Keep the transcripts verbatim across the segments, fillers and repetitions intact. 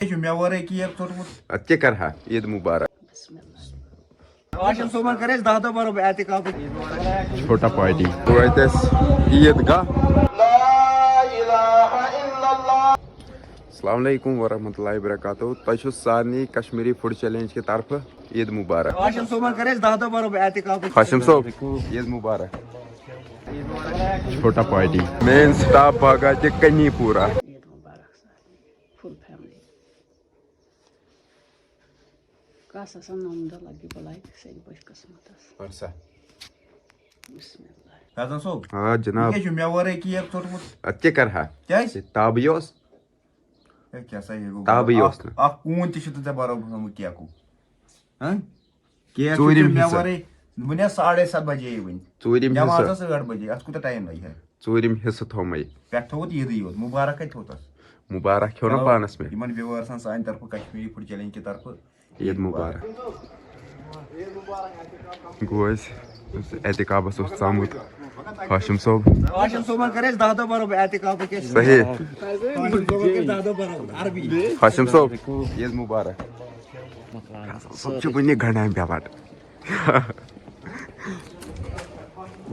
ہے، چھُ مےٚ ورٲے کیک ژوٚٹمُت۔ اَدٕ کیٛاہ کَرٕ ہا؟ عیٖد مُبارک۔ بسم اللہ۔ ہاشم صٲبن کَرِ اَسہِ دَہ دۄہ برو اعتکافٕچ۔ چھوٹا پارٹی۔ وٲتۍ أسۍ عیٖد گاہ۔ لا الہ الا اللہ۔ السلام علیکم ورحمۃ اللہ وبرکاتہ۔ تۄہہِ چھُ سارنٕے کشمیٖری فوڈ چیلنج کہِ طرفہٕ عیٖد مُبارک۔ ہاشم صٲبن کَرِ اَسہِ دَہ دۄہ برو اعتکافٕچ۔ ہاشم صٲب، عیٖد مُبارک۔ چھوٹا پارٹی۔ مین سٹاپ باغا تہِ کنی پورا۔ عید مبارک سر، فل فیملی۔ کس آسان نمدہ لگہِ بلاے سیٚدِ پٲٹھۍ قٕسمتس۔ پرسا۔ بسم اللہ۔ فیضان صٲب۔ آ جناب۔ یہِ کیٛاہ چھُ مےٚ ورٲے کیک ژوٚٹمُت؟ اتھ کیٛاہ کرٕ ہا؟ کیٛازِ؟ یہِ تابٕے اوس۔ ہے، کیٛاہ سا یہِ گوٚو؟ تابٕے اوس اکھ، نہٕ۔ اکھ کوٗن تہِ چھُ تہٕ ژےٚ برابر تھوٚمُت کیکُک۔ ہاں؟ کیک چھُ ژوٗرِم ژےٚ مےٚ حصہٕ۔ ورٲے۔ وُنہِ ٲس ساڑے ستھ بجے وُنہِ۔ ژوٗرِم نٮ۪ماز حصہٕ۔ ٲس ٲٹھ بجے، اتھ کوٗتاہ ٹایم لگہِ ہا؟ ژوٗرِم حصہٕ تھوٚمے۔ پٮ۪ٹھ تھوٚوُتھ عیٖدٕے یوت، مُبارک کتہِ تھوٚوتس؟ مُبارک کھیوٚو نا چلو، پانس مےٚ۔ یِمن ویورسن سانہِ طرفہٕ، کشمیٖری فوڈ چیلنج کہِ طرفہٕ عیٖد مُبارک۔ گوٚو اَسہِ اعتکابس اوس ژامُت ہاشم صٲب۔ ہاشم صٲبن کٔر اَسہِ دَہ دۄہ برابر اعتکاب، کیٛاہ چھِ صحیح۔ ہاشم صٲبن کٔر دَہ دۄہ برابر عربی۔ ہاشم صٲب، عیٖد مُبارک۔ صٲب چھُ وُنہِ گنڈان بیلٹ۔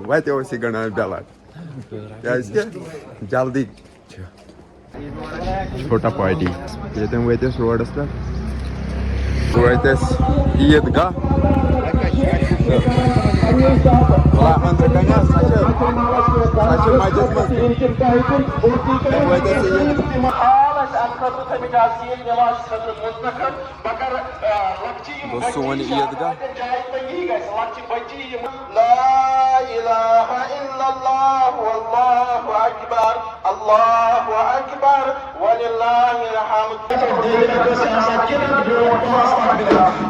وَتہِ اوس یہِ گنڈان بیلٹ۔ کیٛازِ کہِ جلدی چھِ۔ چھوٹا پارٹی۔ ییٚتٮ۪ن وٲتۍ أسۍ روڈس پٮ۪ٹھ۔ وٲتۍ أسۍ عیٖد گاہ۔ بلا أنٛدرٕ کنہِ حظ، سۄ چھِ، سۄ چھِ مسجد منٛز۔ وٲتۍ أسۍ عیٖد۔ گوٚو سون عیٖد گاہ۔ لا الہ الا اللہ، واللہ اکبر، اللہ اکبر، وللہ الحمد۔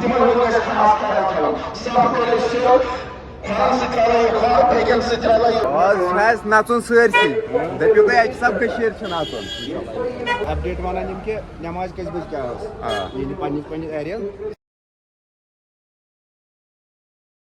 تِمن ووٚن اَسہِ خاص خیال تھاوُن۔ صاف کٔرِو سیُن، کھرن سۭتۍ رلٲیِو کھر، بیٚکٮ۪ن سۭتۍ رلٲیِو۔ آز چھُ اَسہِ نَژُن سٲرسٕے۔ دٔپِو تُہۍ، اَکہِ حساب کٔشیٖرِ چھِ نَژُن۔ اپڈیٹ وَنان یِم کہِ نٮ۪مازِ کٔژِ بجہِ کیٛاہ ٲس؟ آ۔ ییٚلہِ پننِس، پننِس ایریاہَس۔